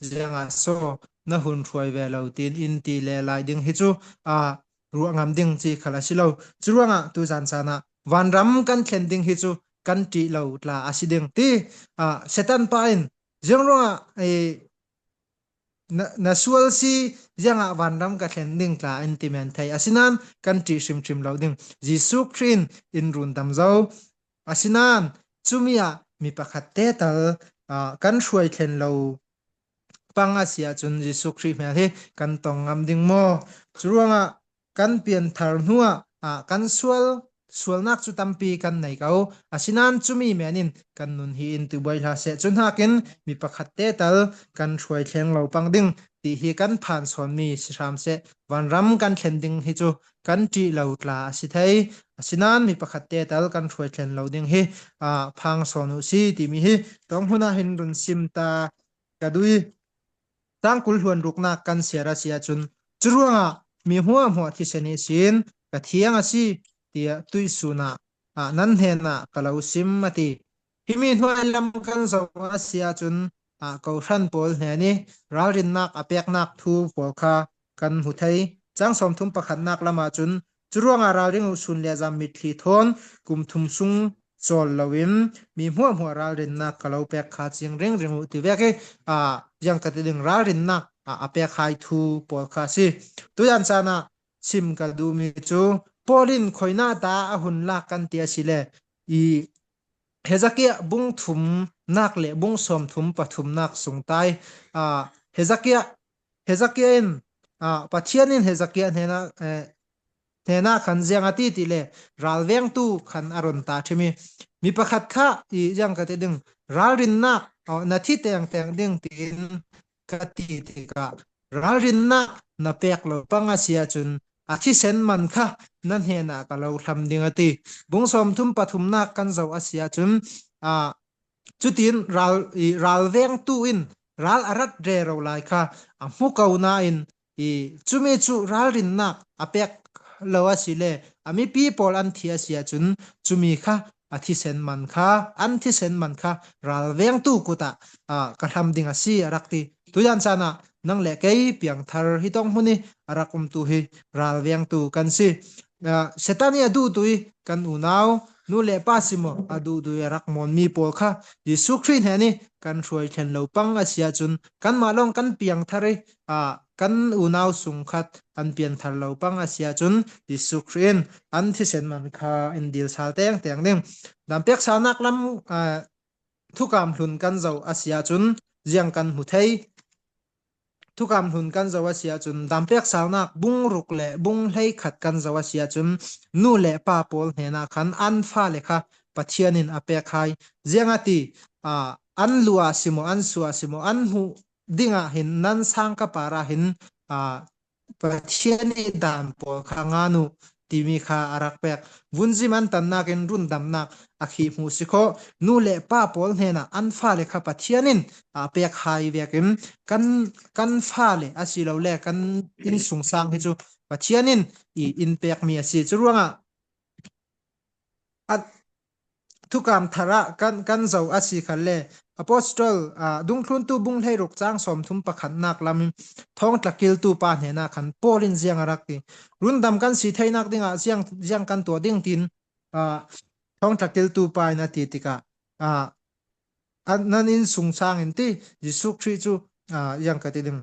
ziangah saw na hun hruai ve lo, tiin in ti le lai ding hi chu, ah, ruah ngam ding chi khal asi lo. Churuangah tuzân chan ah vanram kan thlen ding hi chu kan ṭih lo tla asi ding ti, ah, Setan pa in ziang ruangah, eh, na, na sual si, ziangah vanram ka thlen ding tla in ti men thei. Asinan kan ṭih hrimhrim lo ding. Jisu Krist in in rundam zo. Asinan chumi ah mi pakhat te tal, ah, kan hruai thlen lo pang asi ah chun Jisu Krist hmêl hi kan tawng ngam ding maw? Churuangah kan pianthar hnuah, ah, kan sual, sualnâk chu tampi kan nei ko. Asinan chumi men in kan nun hi in tubuai hla seh. Chu hnakin mi pakhat te tal kan hruai thleng lo pang ding ti hi kan phan sawn mi si hram seh. Vanram kan thlen ding hi chu kan ṭih lo tla asi thei. Asinan mi pakhat te tal kan hruai thlen lo ding hi, ah, phang sawn u si timi hi tawng hun ah hin run sim ta ka duh i, tangkul hluan ruknâk kan siar asi ah chun, churuangah mi hmuahhmuah thisen ihsin ka thiang asi, tiah tuihsun ah, ah, nan hnên ah ka lo sim a ti. Himi hnuai lam kan zoh asi ah chun, ah, kohran pâwl hnên i ralrinnâk a pêknâk thu pâwl kha kan hmu thei. Chang sawmthum pakhatnâk lam ah chun, churuangah ralring uh sun leh zâm mitthli thawn kum thum sung chawl lo in mi hmuahhmuah ralrinnâk ka lo pêk kha ching ringring uh ti vek i, ah, ziang ka ti ding, ralrinnâk, ah, a pêk hai thu pâwl kha asi. Tuzân chan ah sim ka duh mi chu Paul in khawi na ta a hun lâk kan ti asi le, i Hezekiah bung thumnâk leh bung sawmthum pathumnâk sung tai, ah, Hezekiah, Hezekiah in, ah, Pathian in Hezekiah hnên ah, eh, hnên ah khan ziang a ti ti le, ralvengtu khan a run ta ṭhim i, mi pakhat kha i ziang ka ti ding, ralrinnâk, ah, na thi tengteng ding tiin ka ti tikah, ralrinnâk na pêk lo pang asi ah chun a thisen man kha na hnên ah ka lo hlam ding a ti. Bung sawmthum pathumnâk kan zoh asi ah chun, ah, chutin ral, i, ralvengtu in ral a rat rero lai kha a hmu ko na in, i, chumi chu ralrinnâk a pêk lo asi le, a mipi pâwl an thi asi ah chun chumi kha a thisen man kha, an thisen man kha ralvengtu kut ah, ah, ka hlam ding asi a rak ti. Tuzân chan ah nang leh kei piangthar hi tawng hun i a rak umtu hi ralvengtu kan si. Ah, Setan i a duhtu i kan unau, nu leh pa si maw, a duhdui a rak mawn mi pâwl kha Jisu Krist hnênin kan hruai thlen lo pang asi ah chun, kanmah lâwng kan piang thar i, a, kan unau sung khat an pian thar lo pang asi ah chun, Jisu Krist in an thisen man kha in dil sal têngtêng ding. Dam pêk sâlnâk lam, a, thukâm hlun kan zoh asi ah chun, ziang kan hmu thei. Thukâm hlun kan zoh asi ah chun, dam pêk sâlnâk bung ruk leh bung hleikhat kan zoh asi ah chun, nu leh pa pâwl hnênah khan an fale kha Pathian in a pêk hai. Ziang a ti, a, an luah si maw, an suah si maw, an hmuh ding ah hin nan sâng ka pâr ah hin, a, Pathian nih dân pâwl kha ngân u, timi kha a rak pêk. Vun zim an tannâk in rundamnâk a khih hmuh si kho. Nu leh pa pâwl hnênah an fale kha Pathian in a pêk hai vêk in kan, kan fale asilole kan insungsâng hi chu Pathian in i in pêk mi asi. Churuangah a thukâm thar ah kan, kan zoh asi kha le, Apostol, a, Dungthluntu bung hleiruk châng sâwmthum pakhatnâk lam in thâwngtla kiltu pa hnênah khan Pâwl in ziang a rak ti. Rundam kan si theinâk ding ah ziang, ziang kan tuah ding tiin, a, thâwngtla kiltu pa in a ti tikah, a, a, nan insungsâng in ti, Jisu Krist chu, a, ziang ka ti ding,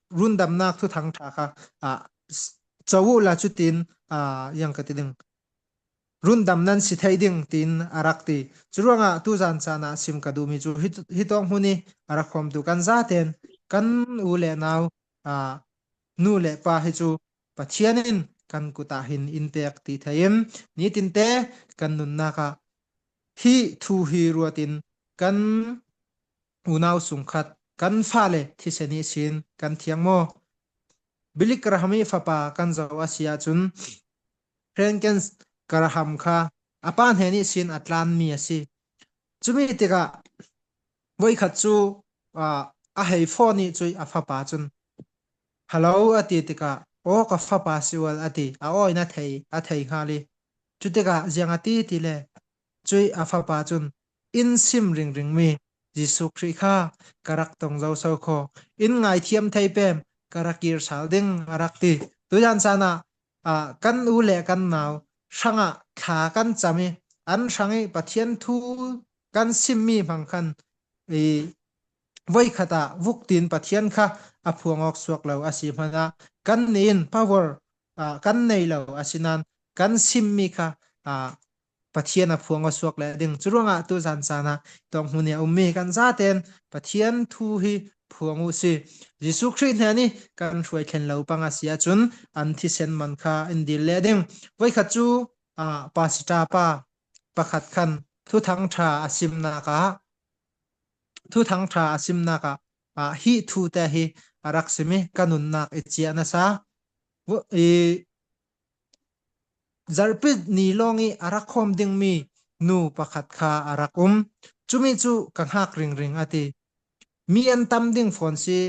rundamnâk thuthang ṭha kha, a, s-, cho u la chu tiin, a, ziang ka ti ding, rundam nan si thei ding tiin a rak ti. Churuangah tuzân chânah sim ka duh mi chu hi, hi tâwk hmun i a rak khawmtu kan zâtên kan u leh nau, a, nu leh pa hi chu Pathian in kan kut ah hin in pêk ti thei in, nitinte kan nunnâk ah hi thu hi ruat in kan unau sung khat kan fale thisen ihsin kan thiang maw? Billy Graham i fapa kan zoh asi ah chun, Francis Graham kha a pa hnên ihsin a tlân mi asi. Chumi tikah voi khat chu, a, a hei phone i chuih a fapa chun, "Hello," a ti tikah, "Aw, ka fapa si ual," a ti. A awi na thei, a thei nghâl i. Chu tikah ziang a ti ti le, chuih a fapa chun, "In sim ringring mi Jisu Krist kha ka rak tawng zo so kho. In ngaithiam thei pem ka rak kîr sal ding," a rak ti. Tuzân chânah, a, kan u leh kan nau hrangah thla kan cham i, an hrang i Pathian thu kan sim mi hmang khan, i, voi khat ah vuk tiin Pathian kha a phuang awk suak lo asi hmanah, kannih in power, a, kan nei lo asinan kan sim mi kha, a, Pathian a phuang awk suak leh ding. Churuangah tuzân chânah tâwk hmun i a um mi kan zâtên Pathian thu hi phuang u si. Jisu Krist hnên i kan hruai thlen lo pang asi ah chun an thisen man kha in dil leh ding. Voi khat chu, a, pastor pa pakhat khan Thuthang Ṭha a simnâk ah, Thuthang Ṭha a simnâk ah, a, hi thute hi a rak sim i ka nunnâk i chiah nasa. Vo-, i, zarhpi ni lâwng i a rak khawm ding mi nu pakhat kha a rak um. Chumi chu ka nghâk ringring a ti. Mi an tam ding phone si,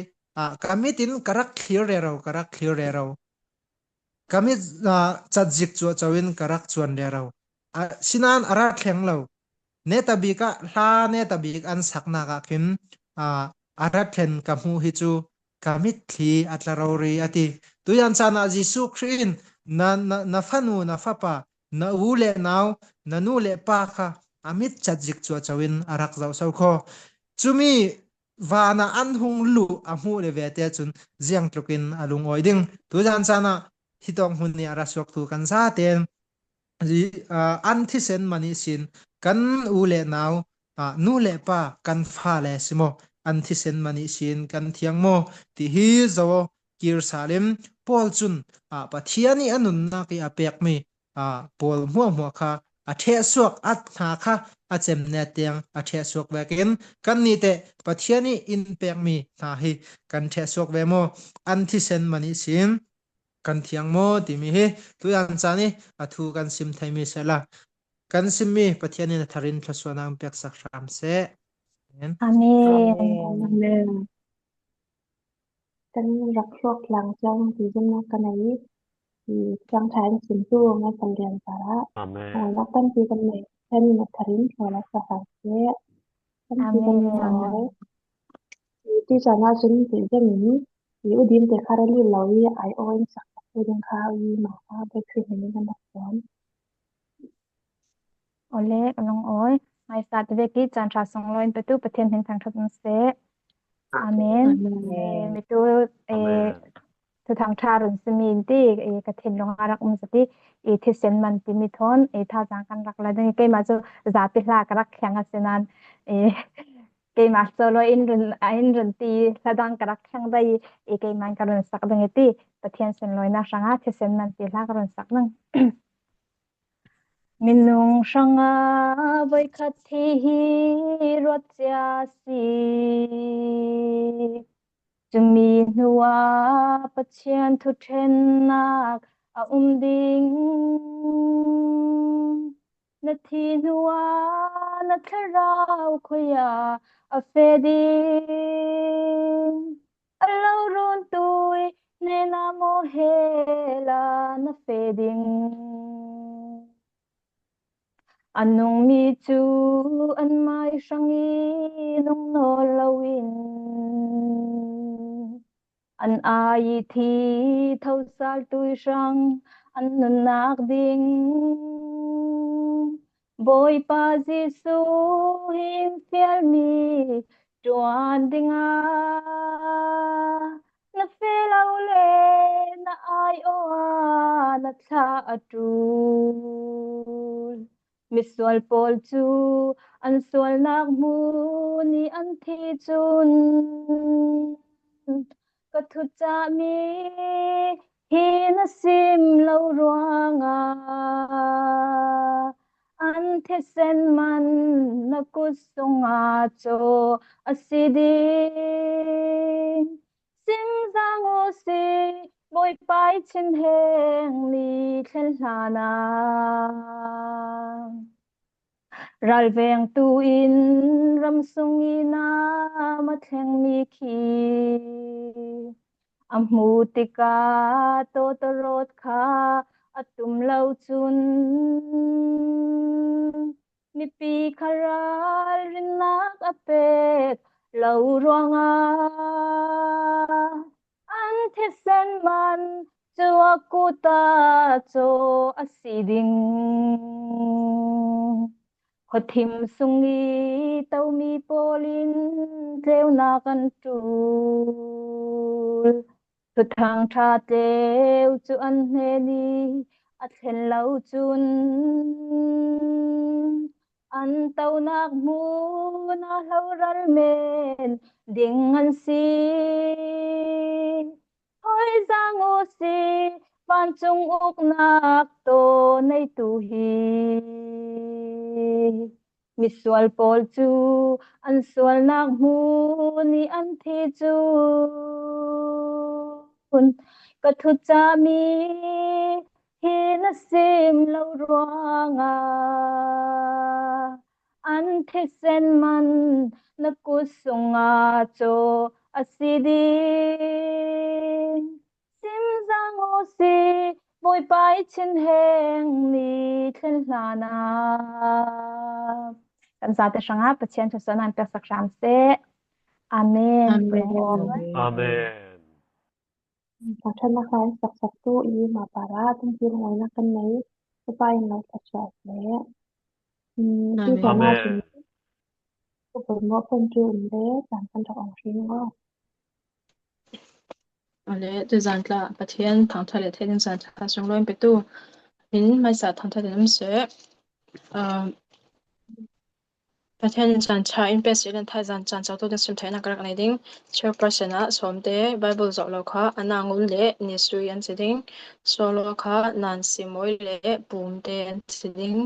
a, ka mit in ka rak thlir rero, ka rak thlir rero. Ka mit, a, chat zik chuah cho in ka rak chuan rero. Asinan a rak thleng lo. Neta bîk ah, hla neta bîk an saknâk ah khin, a, a rak thlen ka hmuh hi chu ka mitthli a tla rori a ti. Tuzân chânah Jisu Krist in na, na, na fanu, na fapa, na u leh nau, na nu leh pa kha a mit chat zik chuah cho in a rak zoh so kho. Chumi vân ah an hung luh a hmuh leh vete chun ziang tlukin a lungawi ding. Tuzân chânah hi tâwk hmun i a ra suaktu kan zâtên, i, a, an thisen man ihsin kan u leh nau, a, nu leh pa, kan fale si maw, an thisen man ihsin kan thiang maw ti hi zo kîr sal in, Paul chun, a, Pathian i a nunnâk i a pêk mi, a, pâwl hmuahhmuah kha a ṭheh suak, a hna kha a chem nêt tiang a ṭheh suak vêk in, kannih teh Pathian i in pêk mi hna hi kan ṭheh suak ve maw? An thisen man ihsin kan thiang maw timi hi tuzân chân i a thu kan sim thei mi sela. Kan sim mi Pathian in a thar in thluasuahnâk pêk sak hram seh. Amen. Amen. Amen. Kan rak hluak tlang chiang ti zumnâk kan nei i, i, Thuthang Ṭha in simtu Ngai Pal Lian parah. Amen. Ngâinâk tampi kan nei. Kan in a thar in thluahnâk sak hram seh. Kan ti kan Amen. Ngai. I, tuzân ah chun ti zem in, i, u dim te kha ra lil lo i, ai aw in sak tak ding kha i, ma kha Bawipa min in kan rak puan. Awle, ka lungawi. Ngaisat vek i chan ṭha sunglawi in petu Pathian hming thangṭhat um seh. Amen. Amen. Eh, mi tu, eh, Amen. Thuthang ṭha run sim in ti, eh, ka thinlung ah rak um sa ti, eh, thisen man ti mi thawn, eh, thazaang kan rak la ding, keimah chu zapi hla ka rak kheng asinan, eh, keimah solo in run, a in run ti hla dang ka rak kheng dai, eh, keimah in ka run sak ding i ti, Pathian sunlawinak hrangah thisen man ti hla ka run sak ding. Minung hrangah voikhat thi hi ruat cia si. Chumi hnuah Pathian thuṭhennak a um ding. Na thi hnuah na thlarau khawiah a feh ding. A lo run tui hnenah maw hel ah na feh ding. A nung mi chu an mai hrang i nung nawn lo in, an ai i thi thosal tui hrang an nunnak ding. Bawipa Jisu, himfial mi ṭuan dingah na feh lo le na aiawh ah na thla a ṭul. Misual pawl chu an sualnak hmun i an thi chun ka thuchah mi hi na sim lo ruangah an thisen man na kut sungah chaw a si ding. Sim zang u si, Bawipa i thinheng ni thlen hlan ah. Ralvengtu in ram sung i nam a thleng mi khi a hmuh tikah tawtawrawt kha a tum lo chun mipi kha ralrinhnak a pek lo ruangah an thisen man chu a kut ah chaw a si ding. Khawthim sung i to mi pawl in tleunak an ṭul. Thuthang ṭha tleu chu an hnen i a thlen lo chun an tonak hmun ah hloral men ding an si. Hâwi zang u si, vancung uknak tawh neitu hi. Misual pawl chu an sualnak hmun i an thi chun ka thuchah mi hi na sim lo ruangah an thisen man na kut sungah chaw a si ding. Sim zang u si, Bawipa i thinheng ni thlen hlan ah. Kan zate hrangah Pathian tharuahna an pek sak hram seh. Amen. Amen. Amen. Thangṭhatna hla saksaktu i ma parah a tumpi lungawinak kan nei. Upa in lo thluachuah seh. Amen. Amen. Upa mawh kan ṭul um le, chan kan rak awng hring aw. Awle, tuzân tla Pathian thangṭhat leh theih ding zân tla sunglawi in petu. Min hmaisa thangṭhat in um seh. Pathian in zân ṭha in pe seh leh thaizân chan chautu ding sim theihna ka rak nei ding. Chairperson ah sawmte Bible zawh lo kha, a nângul leh nisuai an si ding. Solo kha Nansimawi leh Pumte an si ding.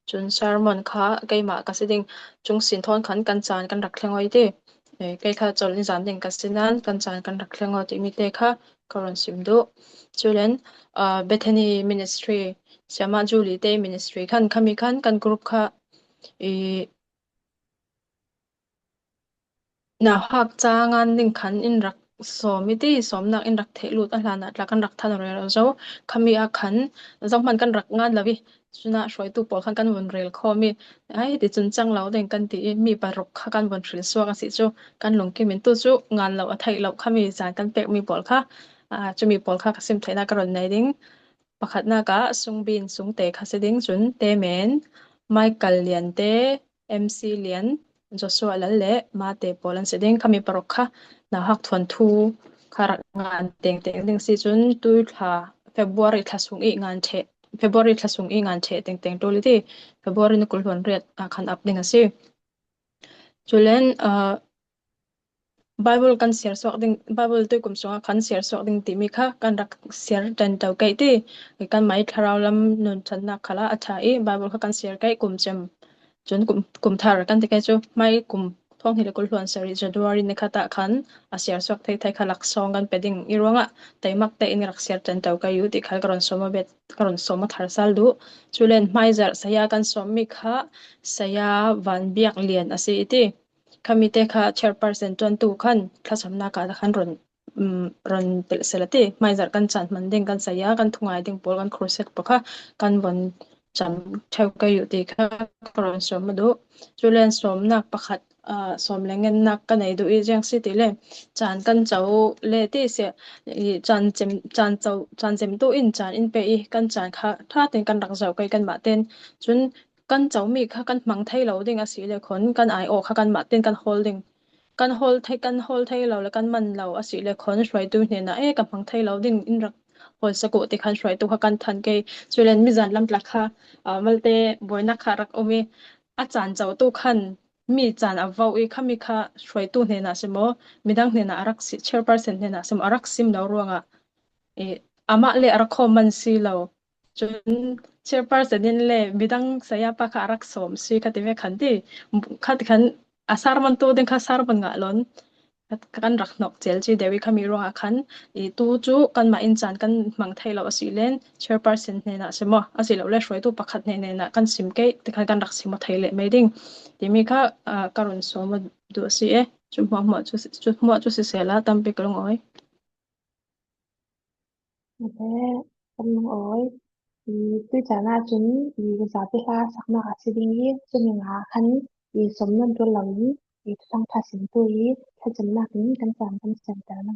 Chun sermon kha keimah ka si ding. Chung sîn thawn khan kan chân kan rak thleng aw i ti. Eh, kei kha chawl in zân ding ka si nan, kan chân kan rak thleng aw ti mi te kha ka rawn sim duh. Chulen, ah, Bethany Ministry, Siamah Julie te ministry khan, khami khan kan group kha, i, nauhak chang an ding khan in rak sawm i ti, sawmnâk in rak theih lût a hlan ah tla kan rak than rêl zo. Khami ah khan, zohman kan rak ngân lo i, chun ah hruaitu pawl khan kan vun rêl khawm i, ai, ti chun chang lo ding kan ti i, mi paruk kha kan vun hril suak asi chu, kan lungkim in tu chu ngân lo a theih lo khami zân kan pêk mi pawl kha, ah, chu mi pawl kha ka sim theihna ka rawn nei ding. Pakhatnâk ah Sungbin Sungte kha si ding, chun Temen, Michael Lian te, M C Lian, Joshua Lal leh Mate Pawl an si ding. Khami paruk kha nauhak thuanthu kha rak ngân tengteng ding asi chun tu thla February thla sung i ngân ṭheh, February thla sung i ngân ṭheh tengteng ṭul i ti, February ni kul hluan riat ah khan ap ding asi. Chulen, ah, Bible kan siar suak ding, Bible tuikum sungah kan siar suak ding timi kha kan rak siar ṭan to kei ti. Kanmah i thlarau lam nunchannak khal ah a ṭha i, Bible kha kan siar kei kum chem. Chun kum, kum thar kan ti kei chu, hmai kum thawng hnih leh kul hluan sarih January ni khat ah khan a siar suak thei thei kha laksawng kan pe ding i ruangah teimak te in rak siar ṭan to kei u ti kha ka rawn sawm a bet, ka rawn sawm a thar sal duh. Chulen hmai zarh saya kan sawm mi kha saya Vanbiak Lian asi i ti. Khami te kha chairperson ṭuantu khan thlasawmnâk ah khan rawn, um, rawn pelh sela ti. Hmai zarh kan chân hman ding, kan saya, kan thungâi ding pawl, kan crusade pawl kha kan vawn cham ṭheu kei u ti kha ka rawn sawm a duh. Chulen sawmnâk pakhat, ah, sawm leh ngennâk ka nei duh i ziang si ti le, chân kan cho le ti si, i chân chem, chân cho, chân chemtu in chân in pe i, kan chân kha ṭha tin kan rak zauh kei kanmah ten. Chun kan cho mi kha kan hmang thei lo ding asi le khun, kan aiawh kha kanmah ten kan hawl ding. Kan hawl thei, kan hawl thei lo leh kan man lo asi le khun, hruaitu hnenah, e, ka hmang thei lo ding, in rak hawl sak u ti khan hruaitu kha kan ṭhang kei. Chulen mizân lam tla kha, ah, malte buainâk kha rak um i, a chân chotu khan mi chân a vau i, khami kha hruaitu hnenah si maw, midang hnenah a rak si, chairperson hnenah si maw, a rak sim lo ruangah, e, amah le a rak khawm man si lo. Chun chairperson in le midang saya pa kha a rak sawm si kha ti ve khan ti. Kha ti khan a sermon tu ding kha sermon ngah lo. Kan rak hnawk chel chi deuh i khami ruangah khan i tu chu kanmah in chân kan hmang thei lo asi len chairperson hnenah si maw, asi lo le hruaitu pakhat hnenah kan sim kei ti khan kan rak sim aw thei leh mai ding. Timi kha, ah, ka rawn sawm a duh asi e. Chu hmuah hmuah chu, chu hmuah chu sisela tampi ka lungawi. Mate, kan lungawi. I, tui chân ah chun, i, zapi hla saknâk asi ding i, chu ni nga khan, i, sawm nawn ṭul lo i, i, thuthlung thla simtu i, thlachamnâk in kan chân kan siam ta na.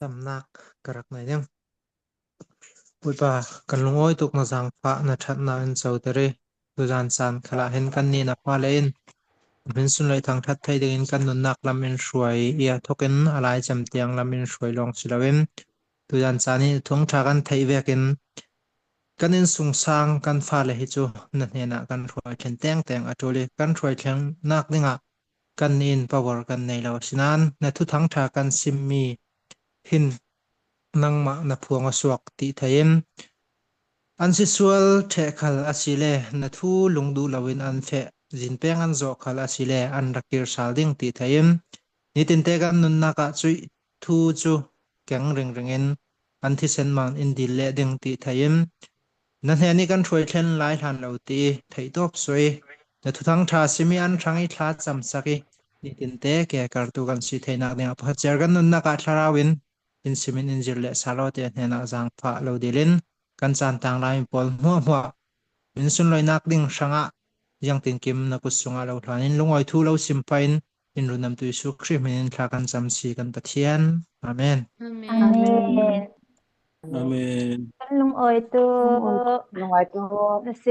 Nâk ka rak nei ding. Bawipa, kan lungawi tuk na zângfah na ṭhatnâk in chotê ri. Tuzân chân khalah hin kannih na fâ le in min sunloih thangṭhat thei dingin kan nunnâk lam in hruai i a thawk in a lâi chem tiang lam in hruai lâwng si lo in, tuzân chân hi thungṭha kan theih vêk in kan insung sâng kan fâ le hi chu na hnênah kan hruai thlen têngtêng a ṭul i, kan hruai thlennâk dingah kannih in power kan nei lo. Asinain na thuthangṭha kan sim mi hin nangmah na phuang aw suak ti thei in, an si sual ṭheh khal asi le na thu lungduh lo in an feh, zin pêng an zawh khal asi le an ra kîr sal ding ti thei in, nitinte kan nunnâk ah chuih thu chu keng ringring in an thisen man in dil leh ding ti thei in, na hnên i kan hruai thlen lai hlan lo ti i theih tâwp suai i, na thuthangṭha sim i an hrang i thla cham sak i, nitinte kêkartu kan si theinâk dingah pakhat cher kan nunnâk ah thlarau in in sim in in zir leh sal aw ti a hnênah zângfah lo dil in, kan chân tâng lai mi pâwl hmuahhmuah min sunloinâk ding hrangah ziang tinkim na kut sungah lo hlân in lungawi thu lo sim pha in, in run damtu Jisu Krist hmin in thla kan cham si kan Pathian. Amen. Amen. Amen. Kan lungawi tuk. Lungawi tuk.